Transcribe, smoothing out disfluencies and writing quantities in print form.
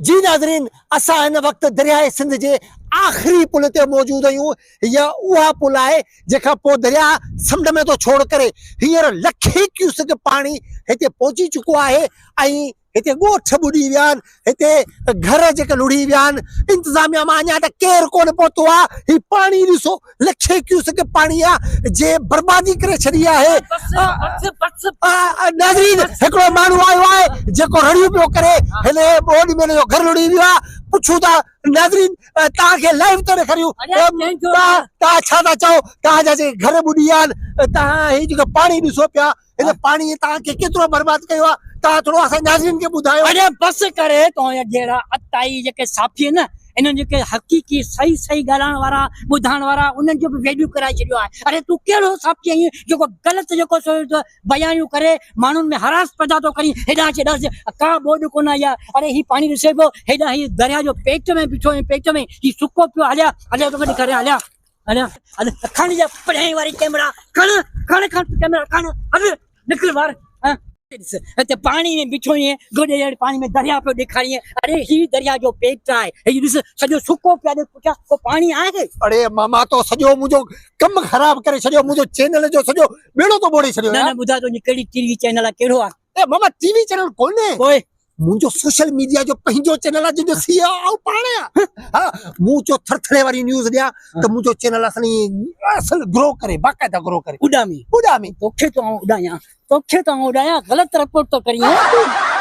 جي ناظرين اسان هن وقت درياء سنڌ جي آخري پل تي موجود آهيون. هيء اها پل آهي جنهن کان پوء درياء سمنڊ ۾ ٿو ڇوڙ ڪري. هينئر لکين ڪيوسڪ پاڻي هتي پهچي چڪو آهي ۽ هتي ڳوٺ ٻڏي ويا آهن، هتي گهر جيڪي لڙهي ويا آهن، انتظاميا مان اڃا ته ڪير ڪونه پهتو آهي، هي پاڻي ڏسو لکين ڪيوسڪ پاڻي آهي جنهن بربادي ڪري ڇڏي آهي. ناظرين هڪڙو ماڻهو آيو آهي جيڪو رڙيون پيو ڪري، هن ٻوڏ ۾ هن جو گهر لڙهي ويو آهي، پڇون ٿا ناظرين توهان کي لائيو ٿو ڏيکاريون توهان ڇا ٿا چئو توهان جا جيڪي گهر ٻڏي ويا آهن توهان هي جيڪو پاڻي ڏسو پيا هن پاڻي توهان کي ڪيترو برباد ڪيو آهي توهان ٿورو اسان جي ناظرين کي ٻڌايو. اڙي بس ڪري تو جهڙا عطائي جيڪي صحافي آهن نه انهن جيڪي حقيقي صحيح صحيح ڳالهائڻ وارا ٻڌائڻ وارا انهن جو به ويڊيو ڪرائي ڇڏيو آهي اڙي تون ڪهڙو صحافي آهين جيڪو غلط جيڪو سو بيانيون ڪري ماڻهن ۾ هراس پيدا ٿو ڪرين هيڏانهن اچ هيڏانهن اچ ڪا ٻوڏ ڪونه آئي آهي اڙي هي پاڻي ڏسي پيو هيڏانهن هي درياء جو پيٽ ۾ بيٺو آهين پيٽ ۾ هي سڪو پيو هليا هليا توکي ڏيکاريان هليا هليا هل کڻ جا پڙهائي واري ڪيمرا کڻ کڻ کڻ ڪيمرا کڻ هل نڪر ٻاهر ڏس هتي پاڻي ۾ بيٺو آهين گوڏي جهڙي پاڻي ۾ درياء پيو ڏيکارين اڙي هي درياء جو پيٽ آهي هي ڏس سڄو سڪو پيو آهي پٺيان ڪو پاڻي آهي اڙي ماما تو سڄو منهنجو ڪم خراب ڪري ڇڏيو منهنجو چينل جو سڄو ٻيڙو تو ٻوڙي ڇڏيو نه نه ٻڌاء تنهنجي ڪهڙي ٽي وي چينل آهي ڪهڙو آهي اي ماما ٽي وي چينل ڪونهي پوء منهنجو سوشل ميڊيا جو پنهنجو چينل آهي جنهن جو سي او آئون پاڻ آهيان ها مون چيو ٿرٿلي واري نيوز ڏيان ته منهنجو چينل اصل اصل گرو ڪري باقاعده گرو ڪري اڏامي اڏامي توکي ٿو آئون اڏايان توکي ٿو آئون اڏايان غلط رپورٽ ٿو ڪرين تون.